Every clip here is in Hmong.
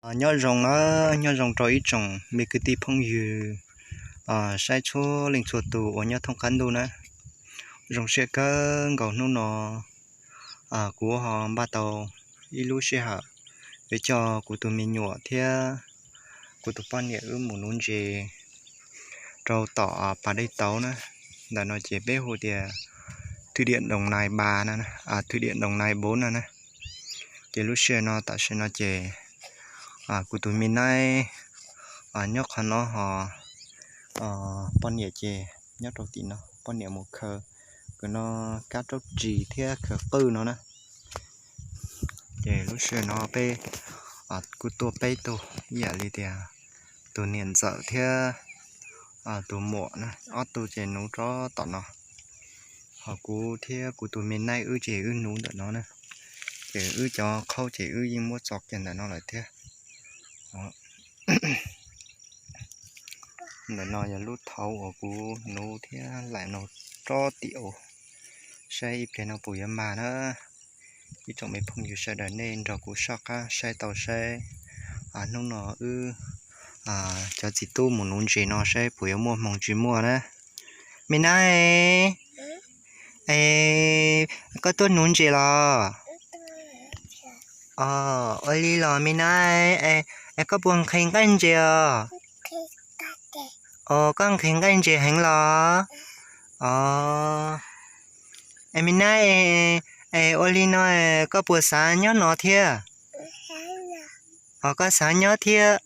Nyob zoo na, nyob zoo rau ib tsoom me kwv tij phooj ywg saib txhua leej txhua tus uas nyob thoob qab ntuj na. Zoo siab kawg nkaus hnub no kuv ho npaj tau ib lub sij hawm yuav coj kuv tus me nyuam thiab kuv tus poj niam wb mus nuv ntses rau tom pas dej tauv na. Ntawm no ces peb hu tias thwm diam Doos Nais Ba no, thwm diam Doos Nais Bov no na. Ces lub sij hawm no tam sim no ces kuv tus me naib nyob qhov no ho poj niam ces nyob rau tim no, poj niam mus khaws kws no kab raub ris thiab khaws qwj no na. Ces lub sij hawm no peb kuj tuaj peb tug ib yam li tias tus niam ntxawm thiab tus muam na, ob tug ces nuv rau tom no. Ho kuv thiab kuv tus me naib wb ces wb nuv ntawm no na. Ces wb cov qhaub ces wb yeej muab txo kiag ntawm no lawm thiab. Ntawm no yog lub thauv uas kuv nuv thiab laim no rau tim u, saib ib pliag no puas yuav mag na. Ib tsoom me phooj ywg sawv daws nej nrog kuv soj qab saib tau saib hnub no wb cov txiv tub mus nuv ntses no saib puas yuav muaj hmoo tsis muaj na. Me naib, es koj tuaj nuv ntses los? Ua li los me naib, es koj puas nqhis nqaij ntses os? Os, koj nqhis nqaij ntses heev los? Os, es me naib, es ua li no koj puas xav nyob no thiab? Os, koj xav nyob thiab.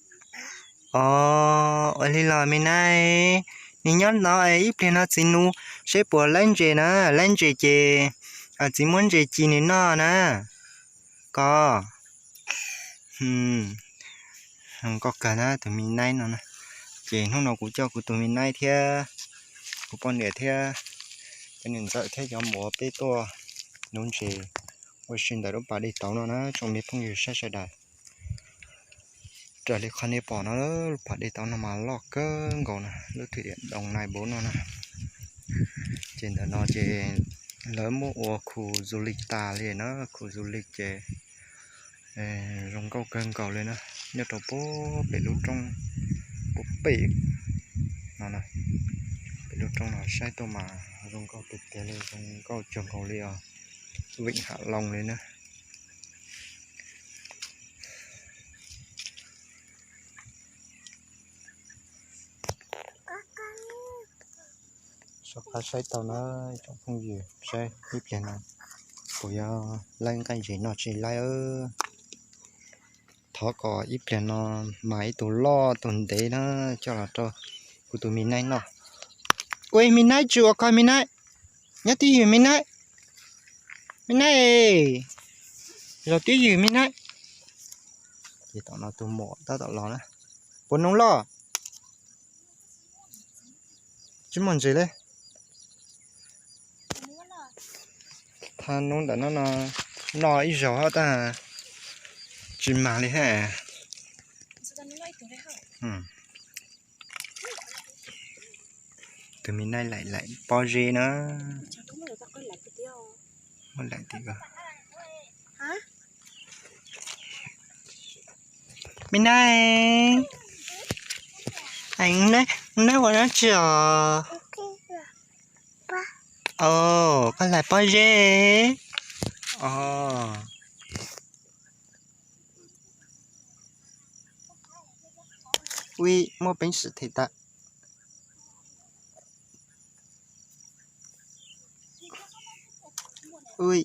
Os, ua li los me naib, nws nyob no ib pliag no txiv nuv saib puas laib ntses na, laib ntses ces txiv muab ntses ci nws noj na. Koj zoo nkauj kawg na tus me naib no na. Ces hnub no kuv coj kuv tus me naib thiab kuv poj niam thiab cov niam ntxawm thiab cov muam peb tuaj nuv ntses ua si ntawm lub pas dej tauv no na tsoom me phooj ywg saib sawv daws. Raws li qhov nej pom no, lub pas dej tauv no mas loj kawg nkaus na, lub thwm diam Doos Nais Bov no na. Ces ntawm no ces lawv muab ua khu du lịch tas li na, khu du lịch ces zoo nkauj kawg nkaus li na, nyob rau puag pem lub roob, puag pem no, pem lub roob no saib tuaj mas zoo nkauj tiag tiag li, zoo nkauj cuag nkaus li os, vịnh Hạ Long li na. Soj qab saib tau na tsoom phooj ywg, saib ib pliag no kuv yuav laib nqaij ntses noj tsis laib. Thov kom ib pliag no mas ib tug loj tus ntev na coj los rau kuv tus me naib noj. Ua me naib tsis ua koj me naib, nyob twj ywm me naib, me naib, zaum twj ywm me naib. Ces tom no tus muam tab tom los na. Puas nuv loj? Tsis muaj ntses li. Thaum nuv ntawm no no, noj ib zaug hab tab tsis mag li hab. Tus me naib laim laim pob zeb na. Me naib, naib ua dab tsi os? Os, koj laim pob zeb. Os. Ui, muaj peev xwm them tawm. Ui.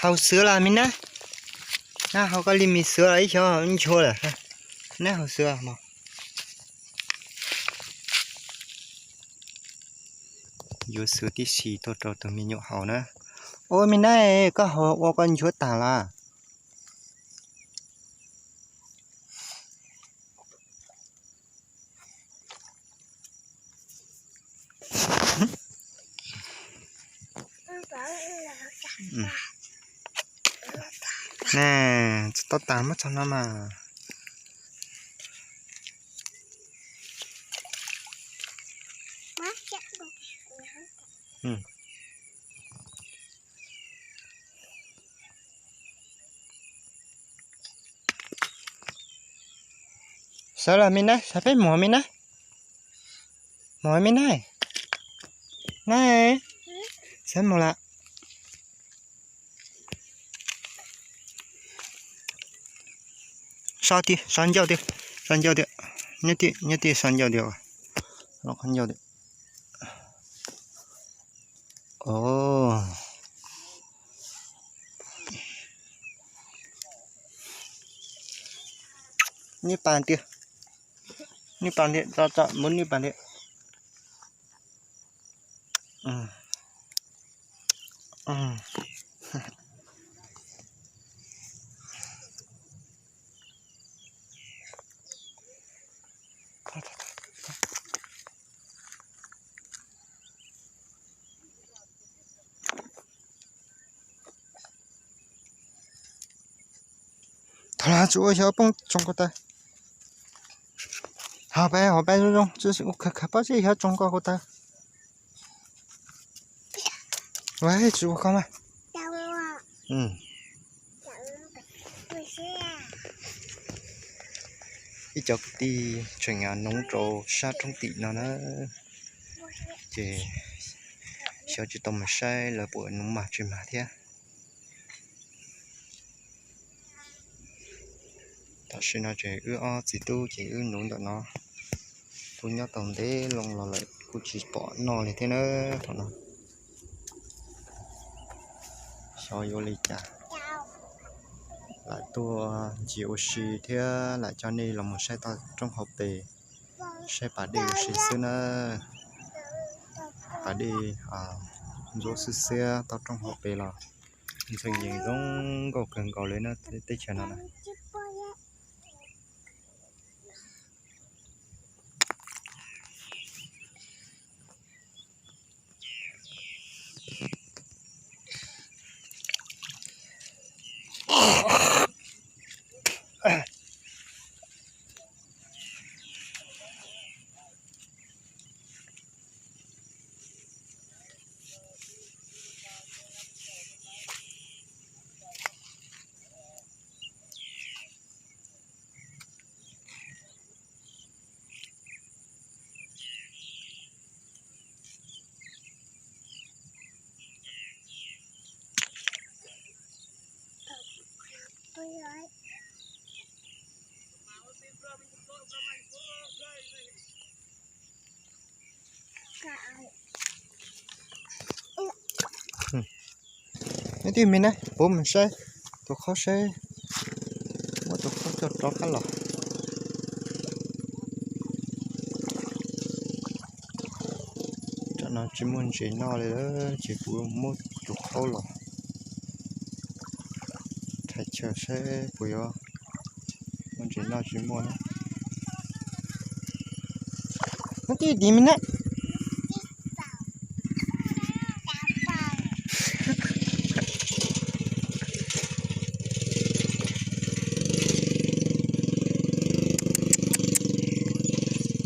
Haus xwb los me nab? Nab haus koj li me xwb los ib xyov nchua lawm. Nab haus xwb mog. yuav xwb tib si tuaj rau tus me nyuam haus na. Ua me nab, koj haus ua koj nchuav tag las. Tsis tau tas muab tso no mas. Sawv los me nab, sawv peb mus me nab. Mus me nab. Nab, sawv mus lawm. So tiag, so ncauj tiag, so ncauj tiag. Nyob tiag, nyob tiag, so ncauj tiag. Los qhov ncauj tiag. Nib pas tiag, nib pas tiag, tso tso muab nib pas tiag. Thaum no tsis ua xyov poob tsoo ko taw. Hos peb, hos peb zoo zoo, tsis ua khaws khaws pob zeb xyov tsoo ko ko taw. Ua tsis ua ko mas. Ib cov kwv tij tseem nuv rau sab roob tim no na, ces xyov tsis tau mus saib lawv puas nuv mag tsis mag thiab. Tam sim no ces wb ob txiv tub ces wb nuv ntawm no, kuj nyob tau ntev loo los lawm kuj tsis pom noj li thiab na. Thaum no xyov yuav li cas, lam tuaj ncig ua si thiab lam coj nej los mus saib toj roob hauv pes, saib pas dej ua si xwb na. Pas dej ntxuav xwb xiab toj roob hauv pes los ntxhee yees zoo nkauj kawg nkaus li na teb chaws no na. Nyob twj me na, puab mus saib tus qhaub saib, muab tus qhaub coj rov qab los. Tam no tsis muaj ntses noj li lawm ces kuv muab tus qhaub los thaij chaw saib puas yuav muaj ntses noj tsis muaj na. Nyob twj dim me na.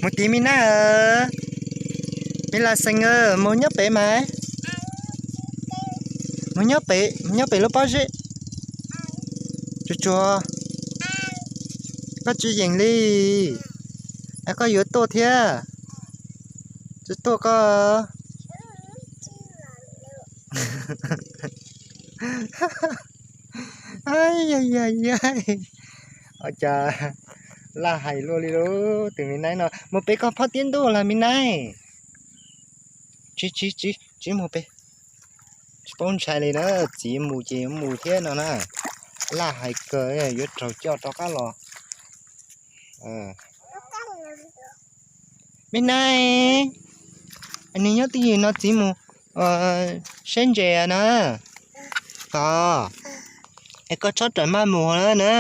Mus tiv me na. Me las xees, mus nyob pem mas. Mus nyob pem, mus nyob pem lub pob zeb. Tsuag tsuag. Koj tsis yeem li. Es koj yuav tuaj thiab. Tsis tuaj koj. Ua cas laj hais luaj li lub tus me naib no. Mus pem koj phab tiab ntuj los me naib. Tsis, tsis, tsis, tsis mus pem. Tsis paub ntshai li na, txiv mus ces mus thiab no na. Laj hais kawg, yuav raug coj rov qab los. Me naib, nws nyob twj ywm no txiv mus. Seb ntses na. Koj, es koj txhob rawm maj mus na na.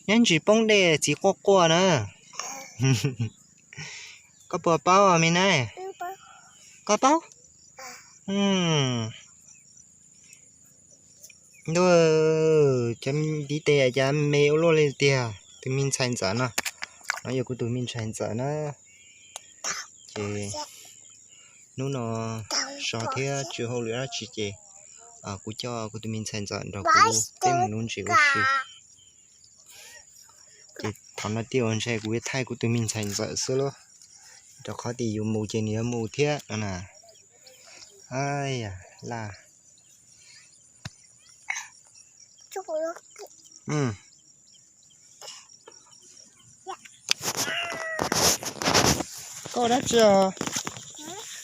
Nyob ntsis poob dej txiv quaj quaj na. Koj puas paub me na? Koj paub? Ntuj, cov ntiv tes cas me ua luaj li tiag. Tus me ntxhais ntxawm no, no yog kuv tus me ntxhais ntxawm na. Ces hnub no so thiab tsis hauj lwm dab tsi ces kuv coj kuv tus me ntxhais ntxawm nrog kuv peb mus nuv ntses ua si. Ces thaum no tej uas ntshe kuv yuav thaij kuv tus me ntxhais ntxawm xwb lauj, rau qhov tias yus mus ces nws yuav mus thiab no na. Laj, koj ua dab tsi os?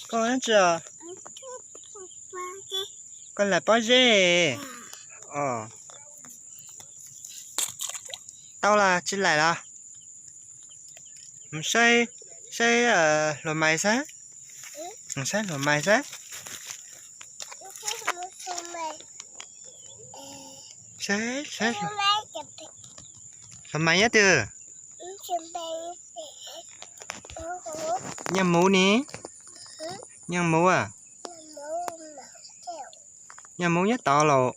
Koj ua dab tsi os? Koj laim pob zeb. Tau las tsis laim los? Mus saib, saib hluas mais saib. Mus saib hluas mais saib. Saib, saib hluas mais nyob twg? Nyiaj muv ne? Nyiaj muv a? Nyiaj muv nyob tod lauj.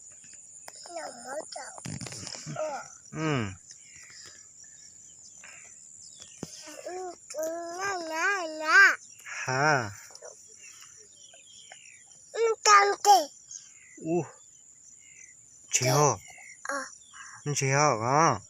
Ha. Ntses, ntses os.